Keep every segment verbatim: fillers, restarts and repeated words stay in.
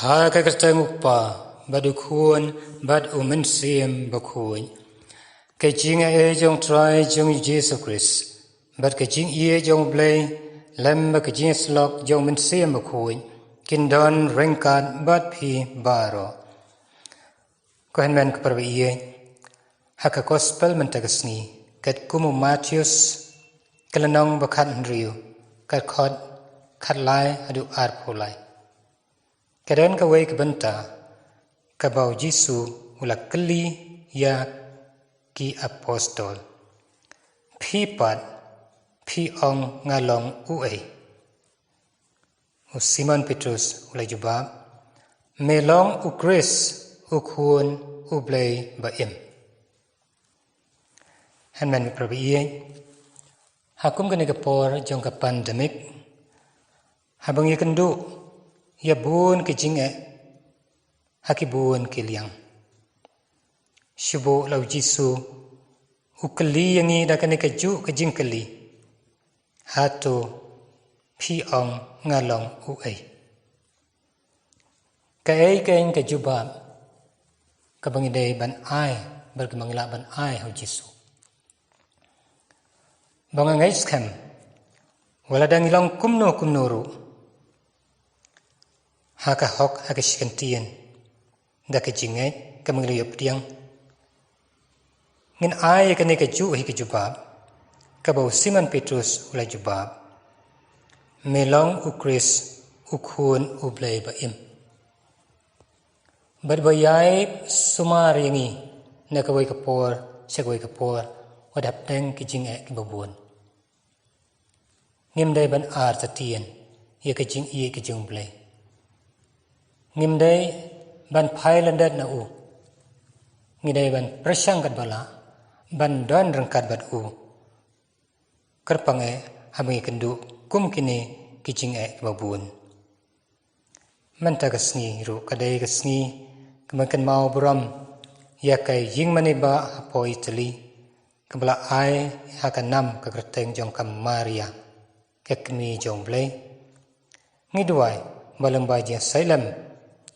Ha ka kyrteng U Kpa, bad U Khun, bad U Mynsiem Bakhuid. Ka jingaiei jong U Trai jong ngi U Jisu Khrist, bad ka jingïeit jong U Blei, lem bad ka jingïasyllok jong U Mynsiem Bakhuid, kin don ryngkat bad phi baroh. Ko hynmen ko para baieit, ha ka Gospel mynta ka sngi, katkum u Mathaios, ka lynnong ba khathynriew, ka dkhot khatlai haduh arphew lai. Ka don kawei ka bynta kaba U Jisu u la kylli ïa ki apostol: Phi pat, phi ong nga long uei? U Simon Petrus u la jubab: Me long U Khrist, U Khun U Blei ba im. Hynmen ko para baieit, ha kum kane ka por jong ka pandemic, haba ngi ïakynduh ïa bun ki jingeh ha ki bun ki liang, shuh la U Jisu u kylli ïa ngi da kane kajuh ka jingkylli: Hato phi ong nga long uei? Kaei keiñ ka jubab kaba ngi dei ban ai, bad kaba ngi lah ban ai ha U Jisu? Ba nga ngeit skhem, wat lada ngi long kumno kumno ruh, ha ka hok, ha ka shi kyntien, da ka jingngeit kaba ngi la ïoh pdiang, ngin ai ïa kane kajuh hi ka jubab kaba u Simon Petrus u la jubab: Me long U Khrist, U Khun U Blei ba im. Bad ba ïai sumar ïa ngi na kawei ka por sha kawei ka por, wat hapdeng ki jingeh kiba bun, ngim dei ban artatien ïa ka jingïeit ka jong U Blei. Ngim dei ban phai lyndet na u. Ngi dei ban pyrshang katba lah ban don ryngkat bad u, kyrpang eh haba ngi kynduh kum kine ki jingeh kiba bun. Mynta ka sngi ruh ka dei ka sngi kaba ngi kynmaw burom ïa ka ïingmane ba hapoh Italy, kaba la ai ha ka nam ka kyrteng jong ka Maria, ka kmie jong U Blei. Ngi duwai ba lyngba jingïasaid lem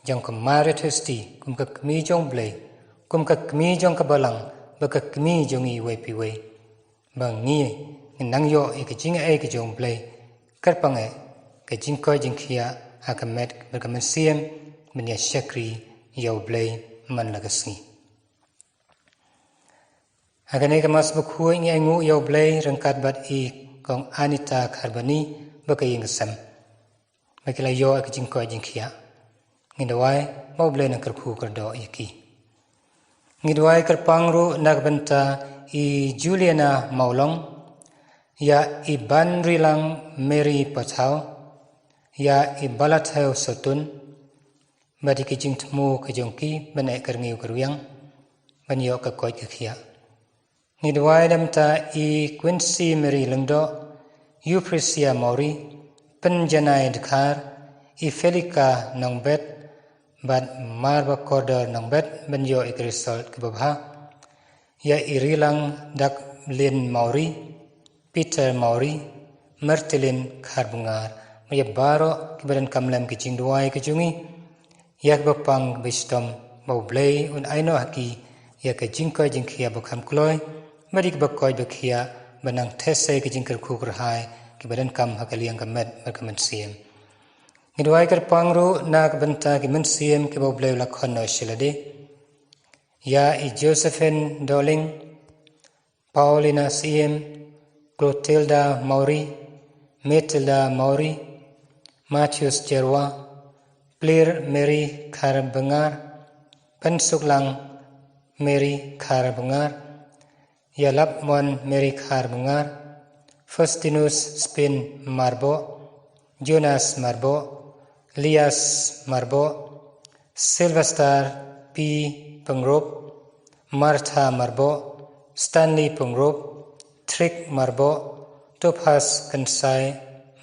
jong ka Maria Theisotti kum ka kmie jong U Blei, kum ka kmie jong ka Balang, bad ka kmie jong ngi iwei pa iwei, ba ngi ngin nang ïoh ïa ka jingaiei ka jong U Blei, kyrpang eh ka jingkoit jingkhiah ha ka met bad ka mynsiem, ban ïa shakri ïa U Blei man la ka sngi. Ha kane ka Mass Bakhuid ngi ainguh ïa U Blei ryngkat bad i Kong Anita Kharbani bad ka ïing ka sem, ba ki la ïoh ïa ka jingkoit jingkhiah. Ngi duwai ba U Blei un kyrkhu kyrdoh ïa ki. Ngi duwai kyrpang ruh na ka bynta i Juliana Mawlong, ïa i Banrilang Mary Pathaw, ïa i Balatheu Sotun, bad ïa ki jingthmu ka jong ki ban eh kyrngiu kyrwiang, ban ïoh ka koit ka khiah. Ngi duwai na ka bynta i Quincy Mary Lyngdoh, Euphrasia Mawrie, Pynjanai Dkhar, i Felika Nongbet, bad Marbakordor Nongbet, ban ïoh ïa ka result kaba bha. Ïa i Rilang Daklin Mawrie, Peter Mawrie, Martelin Kharbungar, bad ïa baroh kiba donkam lem ka jingduwai ka jong ngi, ïa kiba pang kiba shitom, ba U Blei un ai noh ha ki ïa ka jingkoit jingkhiah ba kham kloi, bad ïa kiba koit ba khiah, ban nang theh sei ka jingkyrkhu kyrhai, kiba donkam ha ka liang ka met bad ka mynsiem. Ngi duwai kyrpang ruh na ka bynta ki mynsiem kiba U Blei u la khot noh sha lade. Ïa i Josephine Doling, Paulina Syiem, Clotilda Mawrie, Matilda Mawrie, Matthews Jyrwa, Plir Mary Kharbungar, Pynsuklang Mary Kharbungar, ïa Lapmon Mary Kharbungar, Faustinus Spin Marboh, Jonas Marboh, Lias Marboh, Sylvester P Pyngrope, Martha Marboh, Stanley Pyngrope, Trick Marboh, Tophas Kynsai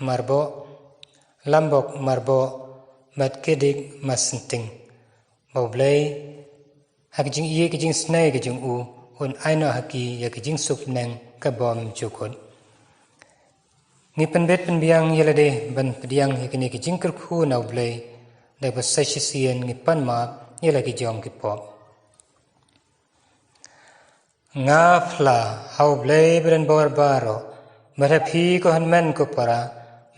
Marboh, Lambok Marboh, bad Kedik Masynting. Ba U Blei ha ka jingïeit ka jingisnei ka jong u, un ai noh ha ki ïa ka jingsuk bneng ka bym jukut. Ngi pynbit pynbiang ïa lade ban pdiang ïa kine ki jingkyrkhu na U Blei, Da ba sa shisien ngi pan map ïa la ki jong ki pop. Nga phla ha U Blei ba don bor baroh, ba ha phi ko hynmen ko para,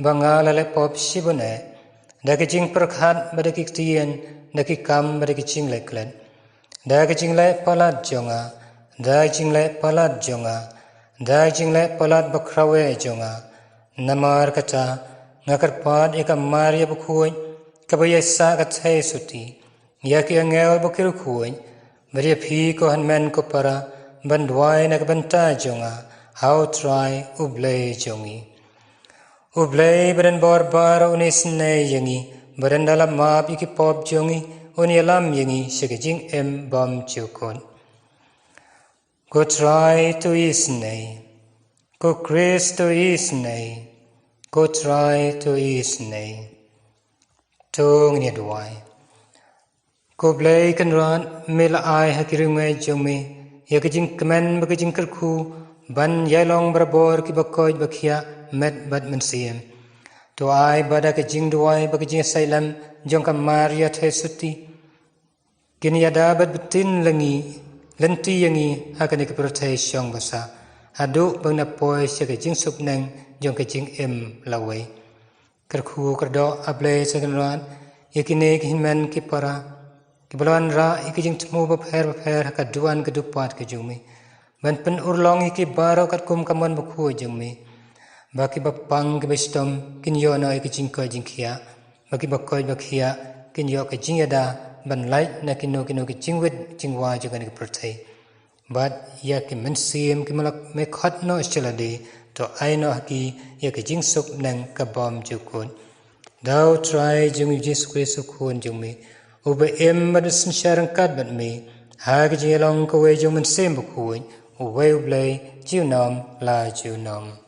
ba nga la leh pop shibun eh, da ki jingpyrkhat bad da ki ktien, da ki kam bad da ki jingleh klet, da ki jingleh palat jong nga, da ki jingleh palat jong nga, da ki jingleh palat ba khraw eh jong nga. Namar kata nga kyrpad ïa ka Maria bakhuid, kaba ïaisah ka thei suti, ïa ki angel bad ki riewkhuid, bad ïa phi ko hynmen ko para, ban duwai na ka bynta jong nga ha U Trai U Blei jong ngi. U Blei ba don bor baroh un isynei ïa ngi, bad ynda la map ïa ki pop jong ngi, un ïalam ïa ngi sha ka jingim bymjukut. Ko Trai to isynei. Ko Khrist to isynei. Ko Trai to isynei. To ngin ïa duwai. Ko Blei Kynrad, me la ai ha ki riewngeit jong me ïa ka jingkmen bad ka jingkyrkhu ban ïai long barabor kiba koit ba khiah met bad mynsiem. To ai ba da ka jingduwai bad ka jingïasaid lem jong ka Maria thei suti, kin ïada bad btin la ngi, lynti ïa ngi ha kane ka pyrthei shong ba sah, haduh ba ngin ïa poi sha ka jingsuk neng jong ka jingim lawei. Kyrkhu kyrdoh, A Blei Trai Kynrad, ïa kine ki hynmen ki para kiba la wanrah ïa ki jingthmu bapher bapher ha ka duwan ka dupat ka jong me, ban pynurlong ïa ki baroh katkum ka mon bakhuid jong me, ba kiba pang kiba shitom kin ïoh noh ïa ka jingkoit jingkhiah, ba kiba koit ba khiah kin ïoh ka jingïada ban lait na kino kino ki jingwit jingwa jong kane ka pyrthei. Bad ïa ki mynsiem kiba la me khot noh sha lade, to ai noh ha ki ïa ka jingsuk neng ka bymjukut. Da U Trai jong ngi Jisu Khrist U Khun jong me, uba im bad synshar ryngkat bad me ha ka jingïalong kawei jong U Mynsiem Bakhuid, uwei U Blei, junom la junom.